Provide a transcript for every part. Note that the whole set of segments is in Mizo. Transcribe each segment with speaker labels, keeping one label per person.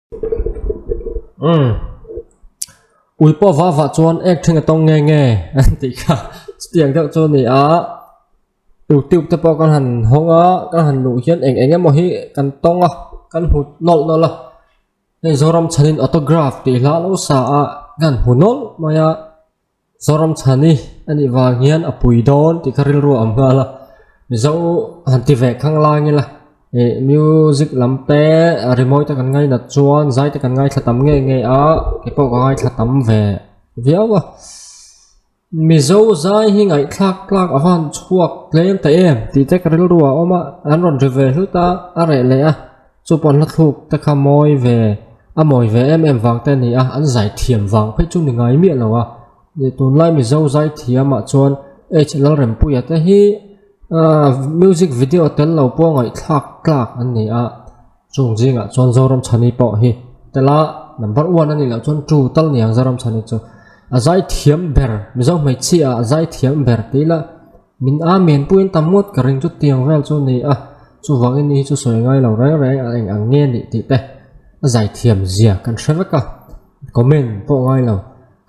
Speaker 1: Umm. Ui pawh vah vah chuan ek ṭhing a tawng nge nge an tih kha chutiang deuh chu a ni a. Youtube te pawh kan han hawng a, kan han luh hian eng eng emaw hi kan tawng a, kan hmu nawlh nawlh a. Hei Zoram chhanin autograph tih hla lo sa a kan hmu nawlh mai a. Zoram chhani a nih vang hian a pui dawn tih kha rilru a awm nghal a, Mizo han ti ve khang lang ila ih music lam te rimawi te kan ngainat chuan zai te kan ngaithla tam nge nge a keipawh ka ngaithla tam ve viau a Mizo zai hi ngaihthlak tlak a van chhuak tlem ta em tih te ka rilru a awm a an rawn ri ve hlut a a reh leh a chu pawh hla thluk te kha mawi ve a mawi ve em em vang te a ni a an zai thiam vang phei chu ni ngai miah lo a ih tunlai mizo zai thiam ah chuan H Lalrempuia te hi ahh music video tel lo pawh ngaihthlak tlak an ni a chung zingah chuan Zoramchhani pawh hi tel a number one a nih loh chuan two tal ni ang Zoramchhani chu a zai thiam ber mizo hmeichhia ah a zai thiam ber tih ila Min a men puiin tam ngawt ka ring chu tiang vel chu a ni a, chuvangin ni hi chu sawi ngai lo reng reng a eng ang nge nih tih te a zaithiam zia kan hre vek a, comment pawh ngai lo.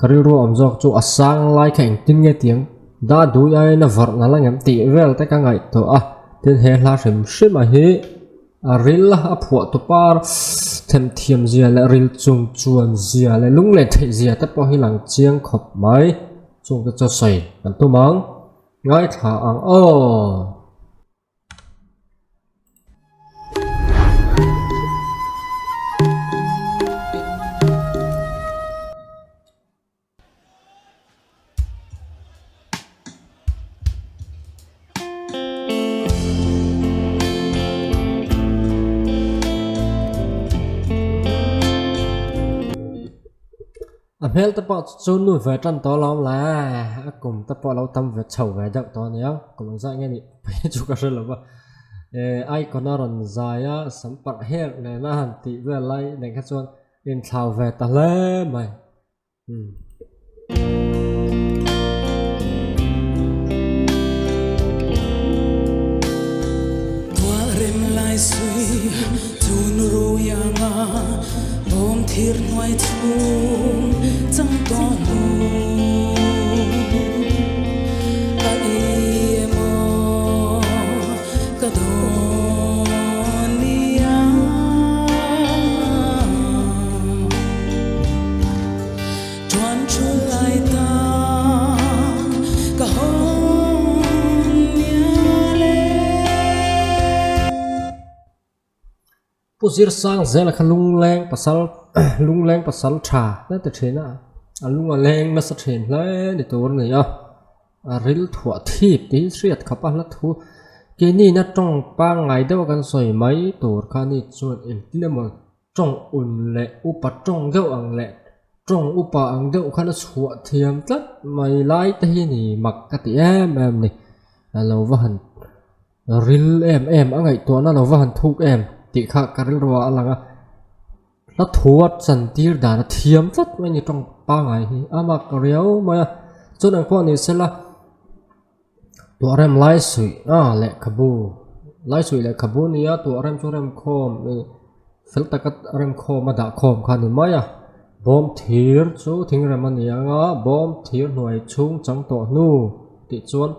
Speaker 1: Ka rilru a awm zawk chu a sang lai kha engtin nge tiang dah dui aiin a vawrh nalh angem tih vel te ka ngaihtuah a, tin he hla hrim hrim a hi a ril a phuah tu par themthiam zia leh ril chung chuan zia leh lunglen theih zia te pawh hi lang chiang khawp mai. Chungte chu sawi kan tum ang, ngaithla ang aw. A hmel te pawh chu nu ve tan tawh alawm le, a kum te pawh a lo tam ve chho ve deuh tawh a nia, kum ang zah nge nih phei chu ka hre lo va, eh icon a rawn zai a sam parh her nena han tih vel lai nen kha chuan inthlau ve ta hle mai. Umm.
Speaker 2: Tualrem lai sui chun rui anga bawm thir hnuai chhung chang tawh hnu ka i emaw ka dawn nia. Tuan thu lai tak ka hawn mial e.
Speaker 1: Pu Zir Sang zela kha lungleng pasal lungleng pasal tha hle ti thin a, a lung a leng nasa thin hle ni tur a ni a, a ril thuah thip tih hi hriat khawp a hla thu keini na tawng pangngai deuh a kan sawi mai tur kha ni chuan engtin emaw Tawng un leh upa tawng deuh ang leh tawng upa ang deuh khan a chhuah thiam tlat mai lai te hi ni mak ka ti em em ni. A lo va han ril em em a ngaihtuahna lo va han thuk em tih kha ka rilruah a lang a. Hla thu a chantir dan a thiam tlat mai ni tawng pangai hi a mak riau mai a. Chuan ang pawh ni sela Tuahrem lai suih a lehkhabu lai suih lehkhabu a ni a tuahrem chu remkhawm ih fel taka remkhawm a dah khawm kha a ni mai a bawm thir chu thingrem a ni ang a bawm thir hnuai chhung chang tawh hnu tih chuan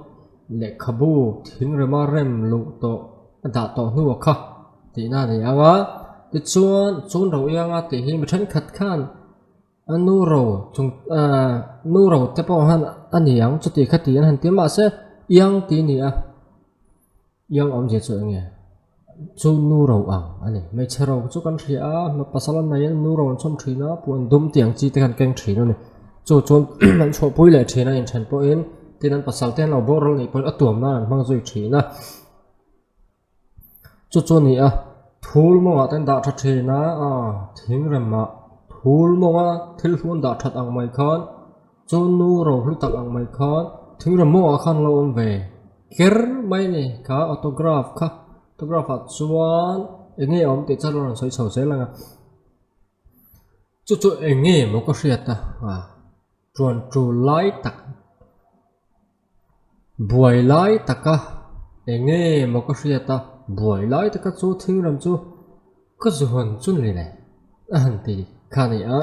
Speaker 1: lehkhabu thingrema rem luh tawh a dah tawh hnu a kha tihna a ni ang a tichuan chun ro ianga tih hi mi thenkhat khan. A nu ro chung ahh nu ro te pawh han a ni ang chuti kha ti an han ti a mahse iang tih a ni a iang awmzia chu eng nge chu nu ro ang a ni hmeichhe ro chu kan hria a pasal an nei a nu ro an chhawm thin a puan dum tih ang chi te khan keng thin a ni chu chuan an chhuahpui leh thin a inthen pawhin tin an pasal te an lo boral nih pawhin a tuam nan an hmang zui thin a. Chu chu a ni a, thul mawngah te an dah tha thin a, aw thingremah thul mawnga thil hlu an dah that ang mai khan chu nu ro hlu tak ang mai khan thingrem mawngah khan a lo awm ve ker mai a ni kha autograph kha autograph ah chuan eng nge a awm tih chu a rawn sawi chho zel ang a chu chu eng nge maw ka hriat a ah tuan tul lai tak. Buai lai taka eng nge maw ka hriat a, buai lai taka chu thingram chu ka zu hawn chu ni le. A han ti kha a ni a.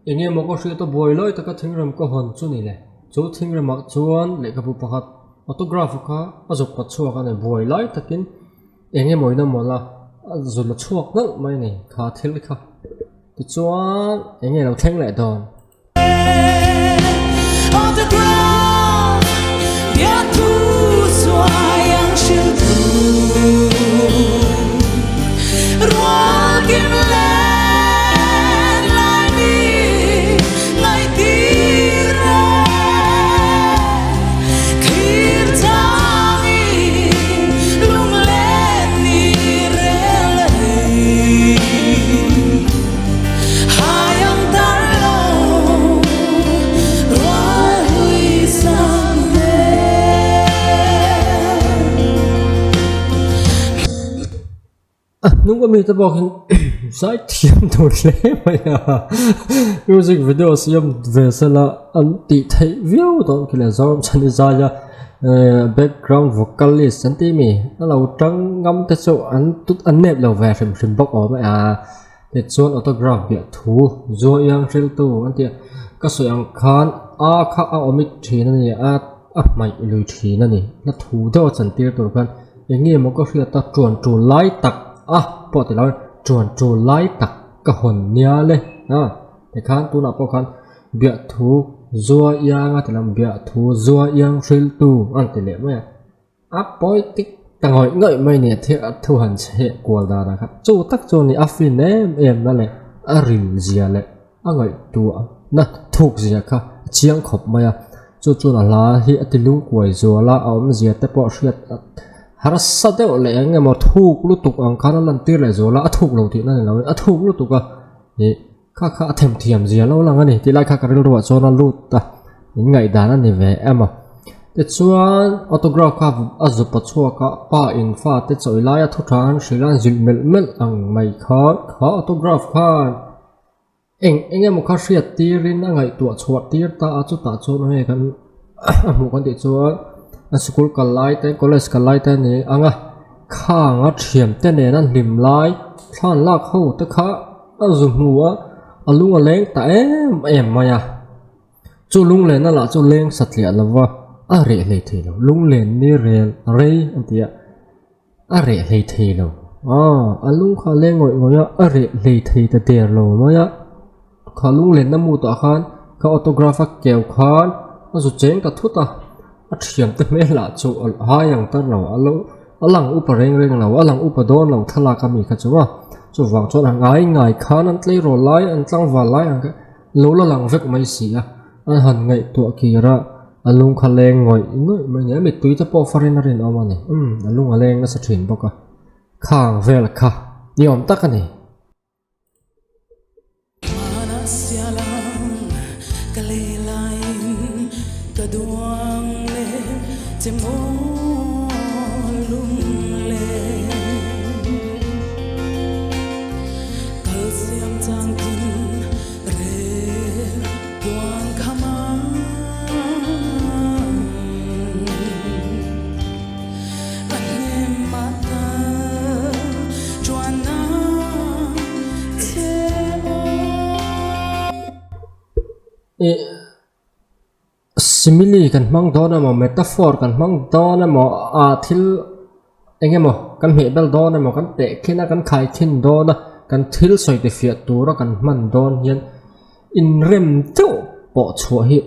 Speaker 1: Enge maw ka hriat a buai lai taka thingrem ka hawn chu ni le. Chu thingremah chuan lehkhabu pakhat autograph kha a zuk pat chhuak a ni. Buai lai takin enge maw ina mawlh a, a zu la chhuak nalh mai a ni kha thil kha. Tichuan enge lo thleng leh dawn. A hnung ami te pawh khian zai thiam tur hle mai a music video siam ve sela an tih theih viau dawn khi le Zoram chhan i zai a ehh background vocalist an tih mi a lo tang ngam te chu an tut an nep lo ve hrim hrim bawk awm e a. Tichuan autograph biah thu Zuo Iang hriltu an tih a, ka sawi ang khan a kha a omit thin a ni a, a hmaih lui thin a ni. Hla thu deuh a chantir tur khan eng nge maw ka hriat a tuan tul lai tak a pawh ti lo in tuan tul lai tak ka hawn nia le a tikhan tunah pawh khan biah thu Zuo Iang a ti lo biah thu Zuo Iang hriltu an ti leh mai a. A pawi tik ta ngawih ngawih mai nia thil a thu han chheh kual danah khan chu tak chu a ni a fin em em na leh a ril zia leh a ngaihtuah na thuk zia kha a chiang khawp mai a chu chuan a hla hi a ti lungkuai zual a a awmzia te pawh hriat harsa deuh leh eng emaw thuk lutuk ang khan a lantir leh zual a a thuk lo tihna ni loin a thuk lutuk a ih kha kha a themthiam zia lo lang a ni tih lai kha ka rilruah chuan a lut a in ngaihdan a ni ve em a tichuan autograph kha a zupa chhuak a pa in fa te chawi laia thu tha an hrilh a an zilh melh melh ang mai khan kha autograph khan eng eng emaw kha hriat tirin a ngaihtuah chhuah tir ta a chutah chuan hei kan a hmuh kan tih chuan a sikul kal lai te college kal lai te a ni ang a khang a thiam te nen a hlim lai thlan lak ho te kha. A zu hmu a, a lung a leng ta em em mai a. Chu lunglenna lah chu leng satliah lo va, a reh hlei thei lo. Lunglen ni rel rei an ti a, a reh hlei thei lo. Aw, a lung kha a leng ngawih ngawih a, a reh hlei thei ta der lo mai a. Kha lunglenna mutah khan kha autograph a keu khan a zu cheng ta thut a. A thiamte hmel lah chu a hai ang tar lo, a lo a lang upa reng reng lo, a lang upa dawn lo thlalak a mi kha chu a, chuvang chuan a ngai ngai khan an tleirawl lai, an tlangval lai ang kha lo la lang vek mai si a, an han ngaihtuah kir a, a lung kha leng ngawih ngawih mai a ni, a mittui te pawh farin a rinawm a ni, umm a lung a leng nasa thin bawk a, khang vel kha ni awm tak a ni. Ih simile kan hmang dawn emaw metaphor kan hmang dawn emaw ah thil eng emaw kan hmeh bel dawn emaw kan teh khin a kan khai khin dawn a kan thil sawi ti fiah tura kan hman dawn hian inrem deuh pawh chhuah hi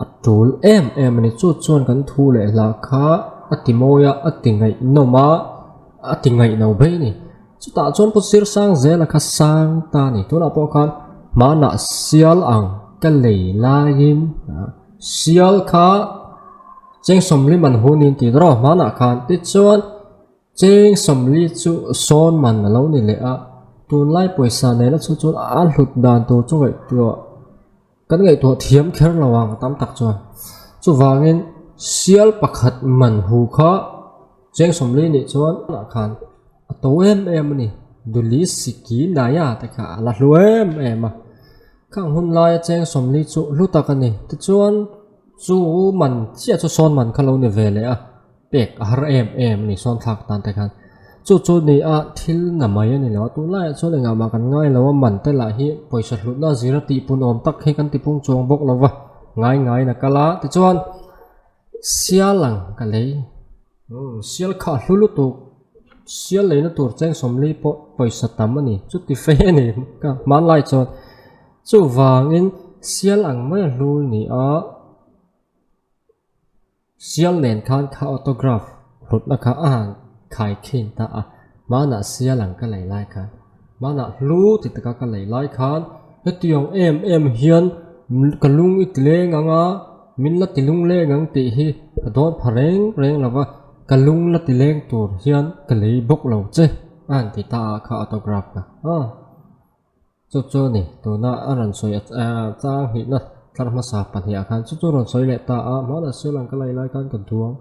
Speaker 1: A tul em em a ni. Chu chuan kan thu leh hla kha a ti mawi a, a ti ngaihnawm a, a ti ngaihno phei a ni. Chutah chuan Pu Sir Sangzela kha sang ta a ni. Tunah pawh khan hmanah sial ang ka lei laiin sial kha cheng sawmli man hun in tih rawh hmanah khan tichuan cheng sawmli chu sawn man a lo ni leh a. Tunlai pawisa nena chu chuan a hlut dan tur chu ngaihtuah. Kan ngaihtuah thiam kher lo ang tam tak chuan. Chuvangin sial pakhat man hu kha cheng sawmli nih chuan ah khan a to em em a ni. Duli siki naia te kha a la hlu em em a. Khang hun laia cheng sawmli chu hlu tak a ni. Tichuan chu man chiah chu sawn man kha lo ni ve leh a, pek a har em em a ni sawn thlak tan te khan. Chu chu ni a thil na mai a ni lo a, tunlaiah chuan engah mah kan ngai lo a, man te lah hi pawisa hlutna zira tihpun awm tak hi kan tipung chuang bawk lo va, ngai ngaiin a kal a, tichuan sial ang ka lei, umm sial kha a hlu lutuk, sial leina tur cheng sawmli pawh pawisa tam a ni, chuti fei a ni ka hmanlai chuan chuvangin sial ang mai a hlu ni a. Sial nen khan kha autograph hlutna kha a han khai khin ta a, hmanah sial ang ka lei lai khan, hmanah hlu ti taka ka lei lai khan hetiang em em hian ka lung i ti leng ang a, min la ti lung leng ang tih hi ka dawn pha reng reng lo va, ka lung la ti leng tur hian ka lei bawk lo che a han ti ta a kha autograph kha. Chu chu a ni, tuna a rawn sawi chang hnihna tlar hmasa pahnih ah khan chu chu rawn sawi leh ta a, hmanah sial ang ka lei lai khan ka duang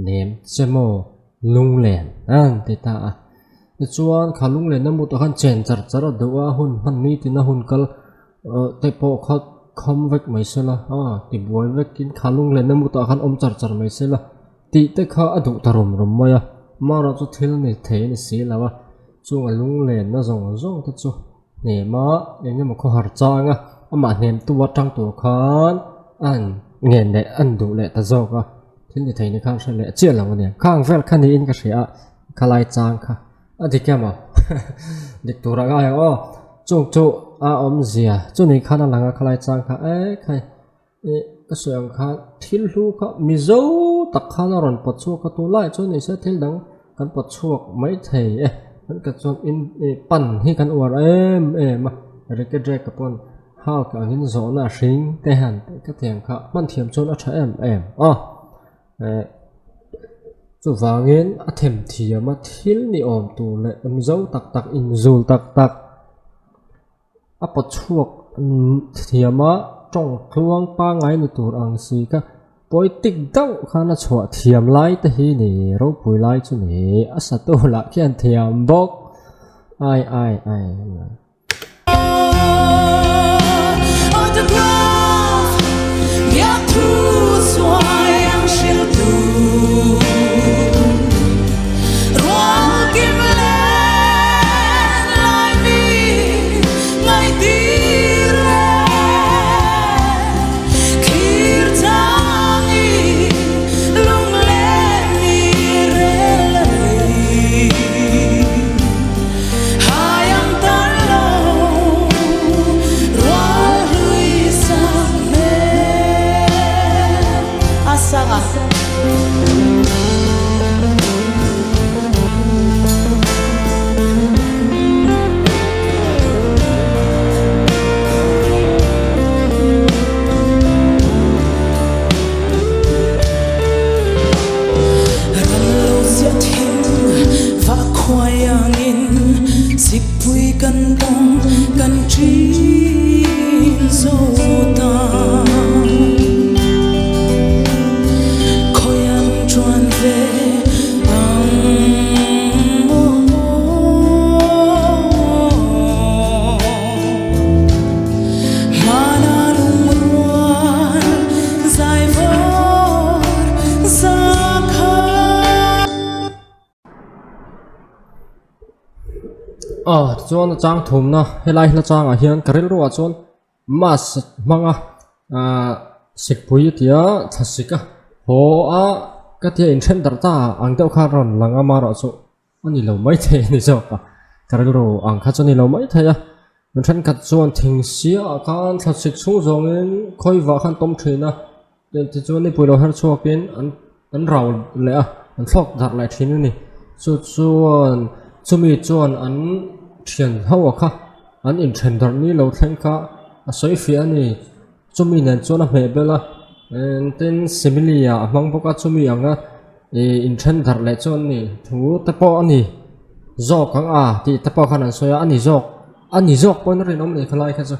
Speaker 1: nem che maw lunglen a rawn ti ta a. Tichuan kha lunglen a mutah khan chen char char a duh a, hun hman ni tina hun kal te pawh kha kham vek mai se la, tibuai vekin kha lunglen a mutah khan awm char char mai se la tih te kha a duh ta rum rum mai a, amaherawhchu chu thil ni thei a ni si lo a. Chung a lunglenna zawng zawng te chu hnem a, eng emaw khawhar chang a, amah hnemtu atang tur khan a han ngen leh a han duh leh ta zawk a, thil ni thei ni khan hre leh chiah lo a nia. Khang vel kha niin ka hria a, khalai chang kha a dik em aw? Dik tur a ngai ang aw. Chung chu a awmzia chu ni khan a lang a khalai chang kha e khai. Ih ka sawi ang khan thil hlu kha Mizo tak khan a rawn pawt chhuak a tunlaiah chuan ni se thil dang kan pawt chhuak mai thei e kan ka chuan in ih pan hi kan uar em em a Ricky Drake a pawn Hulk angin zawhna a hring te han tih ka thiam kha hman thiam chuan a tha em em a eh chuvangin a them thiam a thil ni awm tur leh Mizo tak tak inzul tak tak. A pawt chhuak thiam a, tawng tluang pangngai ni tur ang si kha poetic deuh khan a chhuah thiam lai te hi ni ropui lai chu ni a satu lah khian thiam bawk ai ai ai. Aw tichuan a chang thumna helai hla changah hian ka rilruah chuan mass hmanga ahh sikpui a ti a thlasik a haw a ka tia inthen darh ta ang deuh khan rawn lang a amaherawhchu a ni lo maithei a ni zawk a ka rilru ang kha chu a ni lo maithei a mi thenkhat chuan thing siaah khan thlasik chhung zawngin khawivah khan tawm thin a tichuan nipui lo her chhuakin an an rau leh a an thlawk darh leh thin a ni chu chuan chumi chuan an thian ho a kha an inthen darh ni lo thleng kha a sawi fiah a ni chumi nen chuan a hmeh bel a tin simile ah a hmang bawk a chumi anga ih inthen darh leh chu an ni thu te pawh a ni zawk ang a tih te pawh khan an sawi a a ni zawk a ni zawk pawhin a rinawm leh khalai kha chu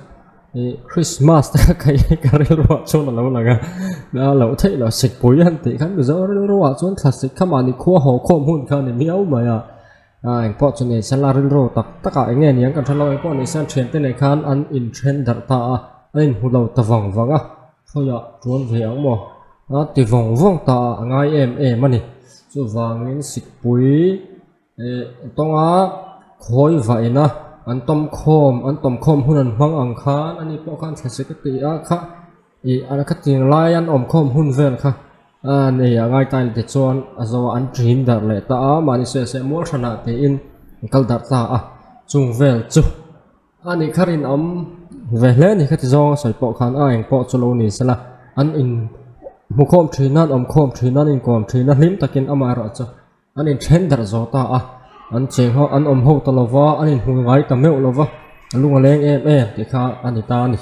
Speaker 1: ih Christmas te kha kei ka rilruah chuan a lo lang a a loh theih loh sikpui an tih khan Mizo rilruah chuan thlasik kha mahni khua haw khawm hun kha a ni miau mai a a engpawh chu ni sela rilru tak takah eng nge niang kan hre lo engpawh ni se an thiante nen khan an inthen darh ta a an inhmu lo ta vang vang a khawiah tuan ve ang maw a ti vawng vawng ta a a ngai em em a ni chuvangin sikpui. Ih tawnga khawi vaina an tawm khawm an tawm khawm hun an hmang ang khan ani pawh khan thlasik a ti a kha ih an khatiang lai an awm khawm hun vel kha a nei a ngai ta ni tichuan a zo a an ṭin darh leh ta a mahni sawi se mual hranah tiin an kal darh ta a chung vel chu a nih kha rinawm ve hle a ni khati zawng a sawi pawh khan a eng pawh chu lo ni sela an in hmu khawm thin a an awm khawm thin a an inkawm thin a hlim takin amaherawh chu An inthen darh zawh ta a, an cheng ho an awm ho ta lo va, an inhmu ngai ta meuh lo va, a lung a leng em em tih kha a ni ta a ni.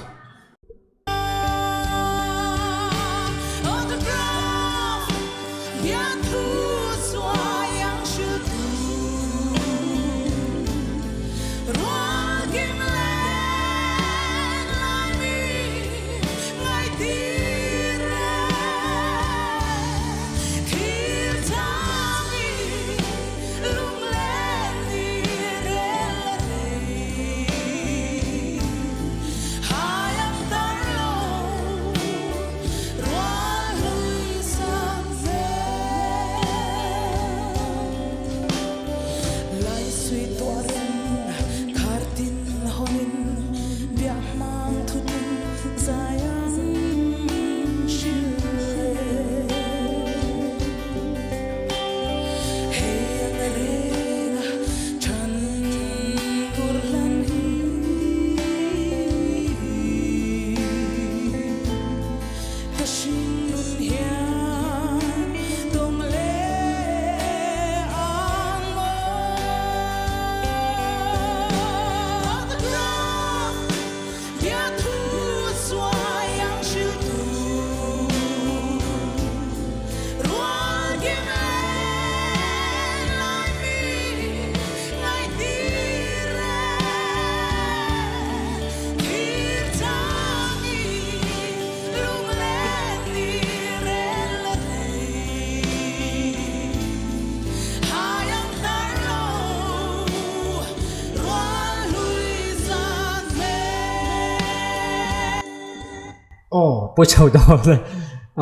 Speaker 1: Aw pawi chho dawn e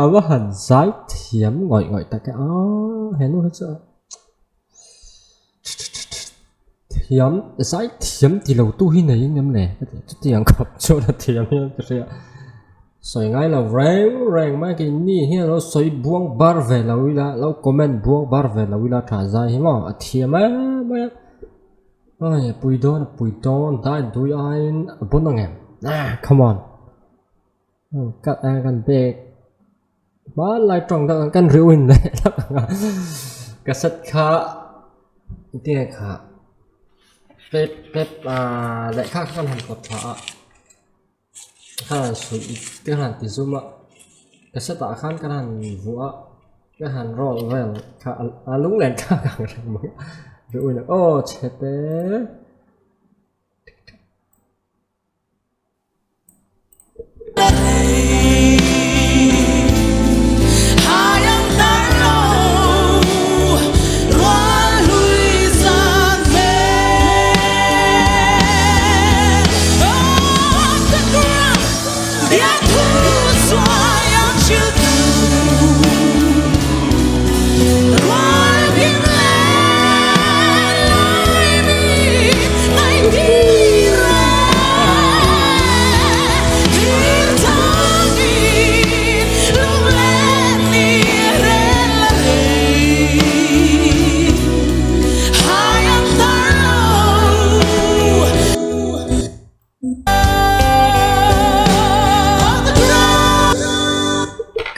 Speaker 1: a va han zai thiam ngawih ngawih tak e a henu hi chu thiam zai thiam ti lo tu hi nei em le ka ti chutiang khawp chuan a thiam hian ka hria sawi ngai lo reng reng mai kei ni hian lo sawi buang bar ve lo ila lo comment buang bar ve lo ila tha zai hi maw a thiam em mai a. Ai a pui dawn a pui dawn dai dui aiin a bun ang em ah come on ka kan bag hmanlai tawng deuh ang kan rewind leh hlauh ang a cassette kha tinge kha tape tape ah lehkha kha kan han kawt thla a Khan han suih te han ti zum a cassette ah khan kan han vuah a ka han roll vel kha a lunglen thlak ang reng mai a ui aw chhe te.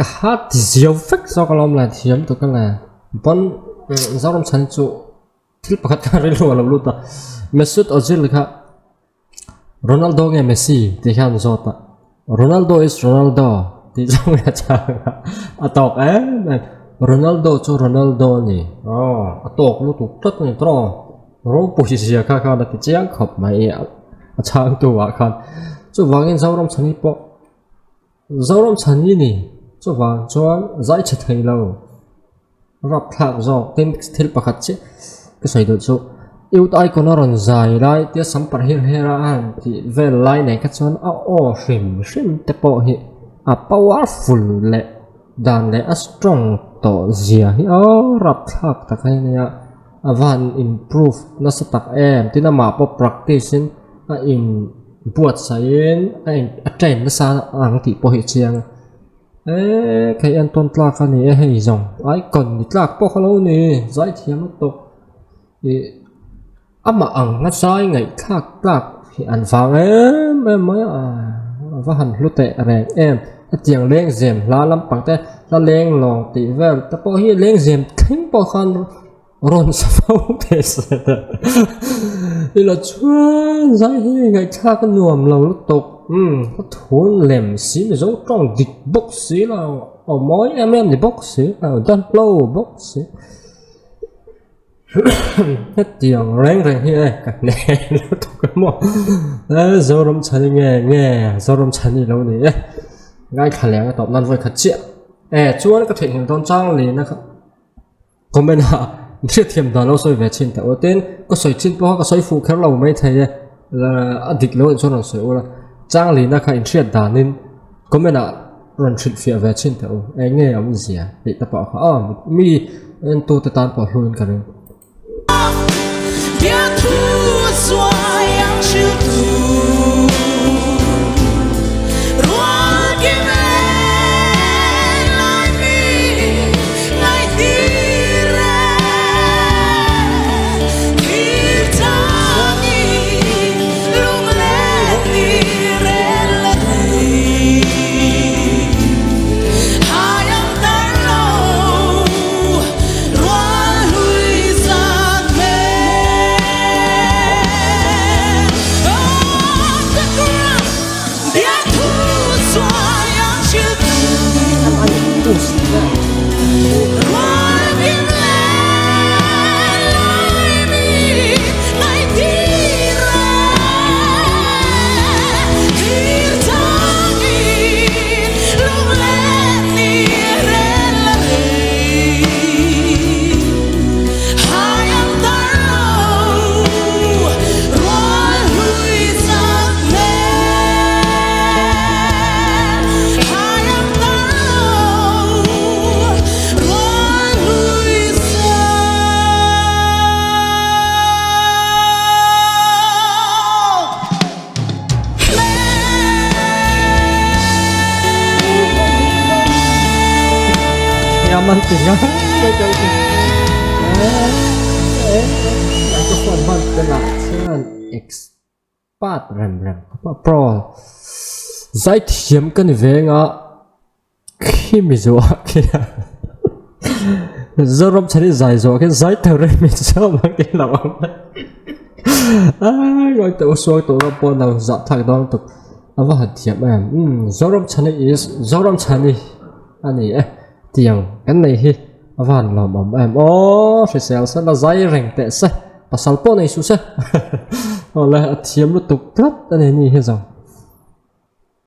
Speaker 1: Ka ha ti ziau vek zawk alawm le thiam tuk a le pawn Zoram chhan chu thil pakhat kha rilru a lo lut a Mesut Ozil kha Ronaldo nge Messi tih khan zawt a Ronaldo is Ronaldo tih zawng hi a chhang a a tawk em em Ronaldo chu Ronaldo a ni aw a tawk lutuk tlat a ni tawh ropui zia kha khan a ti chiang khawp mai a chhang tu ah khan chuvangin Zoram chhani pawh Zoram chhani ni chuvang chuan zai chhe thei lo. Rapthlak zawk tin thil pakhat chiah ka sawi duh chu youth icon a rawn zai lai tia sam parh her her a han tih vel lai nen kha chuan a aw hrim hrim te pawh hi a powerful leh dan leh a strong tawh zia hi aw rapthlak tak a nia. a va han improve nasa tak em tin amah pawh practice in a in buatsaih in a in a train nasa ang tih pawh hi a chiang a eee kei en tawn tlak a ni e hei zawng icon ni tlak pawh kha lo ni zaithiam lutuk ih Amah ang a zai ngaihthlak tlak hi an vang em em mai a, a va han hlu teh reng em. Hetiang lengzem hla lampang te hla leng lawng tih vel te pawh hi lengzem thleng pawh khan rawn sa fo teh se ila chuan zai hi ngaihthlak a nuam lo lutuk umm ka thun lem si mizo tawng dik bawk si lo aw mawi em em ni bawk si lo dahlo bawk si. Hetiang reng reng hi e ka hne lutuk a maw e Zoram chhani nge nge Zoram chhani lo ni e ngaithla leh ang a tawp nan vawi khat chiah e chuan ka theihnghilh dawn chang lin a kha comment ah hriatthiam dan lo sawi ve chin teh u tin ka sawi chin pawh kha ka sawi fuh kher lo mai thei e a dik lo anih chuan rawn sawi ula chang lin a kha inhriat danin comment ah. Rawn hrilh fiah ve chin teh u, eng nge awm zia tih te pawh kha aw mi entu te tan pawh hluin ka ring. Expert rem rem pro zaithiam ka ni veng a. Khi mi zawh ah khian Zoram chhan hi zai zawh ah khian zai tur em mi zawh ang tih lo ang ai ngawi tawh sual tawh lo pawh lo zah thlak dawn lutuk a va han thiam em umm Zoram chhan hi is Zoram chhan hi a ni e tiang kan nei hi a va han lawmawm em aw hrisel se la zai reng teh se pasal pawh nei suh se awle a thiam lutuk tlat a ni ni hi zawng.